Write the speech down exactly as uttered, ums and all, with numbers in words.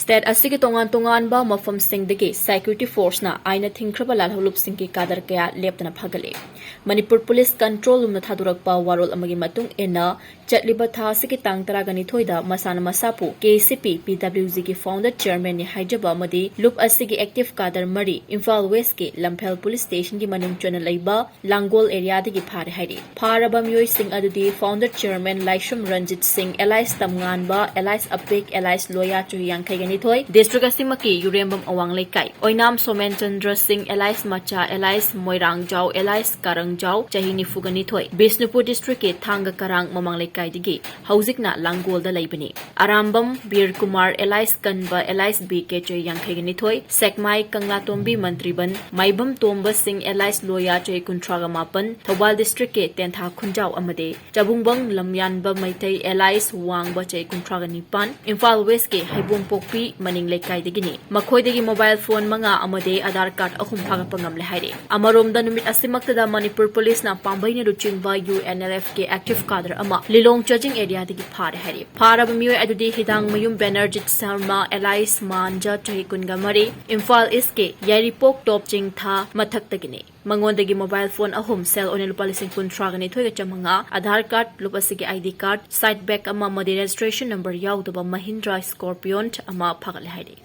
State ꯑꯁꯤꯒꯤ ꯇꯣꯉꯥꯟ ꯇꯣꯉꯥꯟꯕ ꯃꯐꯝꯁꯤꯡꯗꯒꯤ security forceꯅ ꯑꯥꯏꯟꯅ ꯊꯤꯡꯈ꯭ꯔꯕ ꯂꯥꯜꯍꯧꯂꯨꯞꯁꯤꯡꯒꯤ ꯀꯥꯗꯔ ꯀꯌꯥ ꯂꯦꯞꯇꯅ ꯐꯥꯒꯠꯂꯦ꯫ ꯃꯅꯤꯄꯨꯔ ꯄꯨꯂꯤꯁ control roomꯅ ꯊꯥꯗꯣꯔꯛꯄ ꯋꯥꯔꯣꯜ ꯑꯃꯒꯤ ꯃꯇꯨꯡ ꯏꯟꯅ, ꯆꯠꯂꯤꯕ ꯊꯥ ꯑꯁꯤꯒꯤ ꯇꯥꯡ ꯇꯔꯥꯒ ꯅꯤꯊꯣꯏꯗ ꯃꯁꯥꯅ ꯃꯁꯥꯕꯨ KCP PWGꯒꯤ founder chairmanꯅꯤ ꯍꯥꯏꯖꯕ ꯑꯃꯗꯤ ꯂꯨꯞ ꯑꯁꯤꯒꯤ active cadre ꯃꯔꯤ ꯏꯝꯐꯥꯜ Westꯀꯤ ꯂꯝꯐꯦꯜ police stationꯒꯤ ꯃꯅꯨꯡ ꯆꯟꯅ ꯂꯩꯕ ꯂꯥꯡꯒꯣꯜ areaꯗꯒꯤ ꯐꯥꯔꯦ ꯍꯥꯏꯔꯤ꯫ ꯐꯥꯔꯕ ꯃꯤꯑꯣꯏꯁꯤꯡ ꯑꯗꯨꯗꯤ founder chairman ꯂꯥꯏꯁ꯭ꯔꯝ ꯔꯟꯖꯤꯠ ꯁꯤꯡ alias ꯇꯝꯉꯥꯟꯕ alias ꯑꯄꯤꯛ alias ꯂꯣꯌꯥ ꯆꯍꯤ ꯌꯥꯡꯈꯩꯒ ꯅꯤꯊꯣꯏ, district ꯑꯁꯤꯃꯛꯀꯤ ꯌꯨꯔꯦꯝꯕꯝ ꯑꯋꯥꯡ ꯂꯩꯀꯥꯏ, ꯑꯣꯏꯅꯥꯝ ꯁꯣꯃꯦꯟ ꯆꯟꯗ꯭ꯔ ꯁꯤꯡ alias ꯃꯆꯥ alias ꯃꯣꯏꯔꯥꯡꯖꯥꯎ alias ꯀꯥꯔꯪꯖꯥꯎ ꯆꯍꯤ ꯅꯤꯐꯨꯒ ꯅꯤꯊꯣꯏ, ꯕꯤꯁꯅꯨꯄꯨꯔ districtꯀꯤ ꯊꯥꯡꯒ ꯀꯔꯥꯡ ꯃꯃꯥꯡ ꯂꯩꯀꯥꯏꯗꯒꯤ ꯍꯧꯖꯤꯛꯅ ꯂꯥꯡꯒꯣꯜꯗ ꯂꯩꯕꯅꯤ꯫ ꯑꯔꯥꯝꯕꯝ ꯕꯤꯔ ꯀꯨꯃꯥꯔ alias ꯀꯟꯕ alias BK ꯆꯍꯤ ꯌꯥꯡꯈꯩꯒ ꯅꯤꯊꯣꯏ, ꯁꯦꯛꯃꯥꯏ ꯀꯪꯂꯥꯇꯣꯝꯕꯤ ꯃꯟꯇ꯭ꯔꯤꯕꯟ, ꯃꯥꯏꯕꯝ ꯇꯣꯝꯕ ꯁꯤꯡ alias ꯂꯣꯌꯥ ꯆꯍꯤ ꯀꯨꯟꯊ꯭ꯔꯥꯒ ꯃꯥꯄꯟ, ꯊꯧꯕꯥꯜ districtꯀꯤ ꯇꯦꯟꯊꯥ ꯈꯨꯟꯖꯥꯎ ꯑꯃꯗꯤ ꯆꯕꯨꯡꯕꯪ ꯂꯝꯌꯥꯟꯕ ꯃꯩꯇꯩ alias ꯋꯥꯡꯕ ꯆꯍꯤ ꯀꯨꯟꯊ꯭ꯔꯥꯒ ꯅꯤꯄꯥꯟ, ꯏꯝꯐꯥꯜ Westꯀꯤ ꯍꯩꯕꯣꯡꯄꯣꯛꯄꯤ ꯃꯅꯤꯡ ꯂꯩꯀꯥꯏꯗꯒꯤꯅꯤ꯫ ꯃꯈꯣꯏꯗꯒꯤ mobile phone ꯃꯉꯥ ꯑꯃꯗꯤ Aadhaar card ꯑꯍꯨꯝ ꯐꯥꯒꯠꯄ ꯉꯝꯂꯦ ꯍꯥꯏꯔꯤ꯫ ꯑꯃꯔꯣꯝꯗ ꯅꯨꯃꯤꯠ ꯑꯁꯤꯃꯛꯇꯗ ꯃꯅꯤꯄꯨꯔ ꯄꯨꯂꯤꯁꯅ ꯄꯥꯝꯕꯩꯅ ꯂꯨꯆꯤꯡꯕ UNLFꯀꯤ active cadre ꯑꯃ ꯂꯤꯂꯣꯡ ꯆꯥꯖꯤꯡ areaꯗꯒꯤ ꯐꯥꯔꯦ ꯍꯥꯏꯔꯤ꯫ ꯐꯥꯔꯕ ꯃꯤꯑꯣꯏ ꯑꯗꯨꯗꯤ ꯍꯤꯗꯥꯡꯃꯌꯨꯝ ꯕꯦꯅꯔꯖꯤꯠ ꯁꯔꯃ alias ꯃꯥꯟꯖ ꯆꯍꯤ ꯀꯨꯟꯒ ꯃꯔꯤ, ꯏꯝꯐꯥꯜ Eastꯀꯤ ꯌꯥꯏꯔꯤꯄꯣꯛ ꯇꯣꯞ ꯆꯤꯡꯊꯥ ꯃꯊꯛꯇꯒꯤꯅꯤ꯫ ꯃꯉꯣꯟꯗꯒꯤ mobile phone ꯑꯍꯨꯝ, ꯁꯦꯜ ꯑꯣꯏꯅ ꯂꯨꯄꯥ ꯂꯤꯁꯤꯡ ꯀꯨꯟꯊ꯭ꯔꯥꯒ ꯅꯤꯊꯣꯏꯒ ꯆꯥꯃꯉꯥ, Aadhaar card, ꯂꯨꯞ ꯑꯁꯤꯒꯤ ID card, side bag ꯑꯃ ꯑꯃꯗꯤ registration number ꯌꯥꯎꯗꯕ Mahindra Scorpion ꯑꯃ ꯐꯥꯒꯠꯂꯦ ꯍꯥꯏꯔꯤ꯫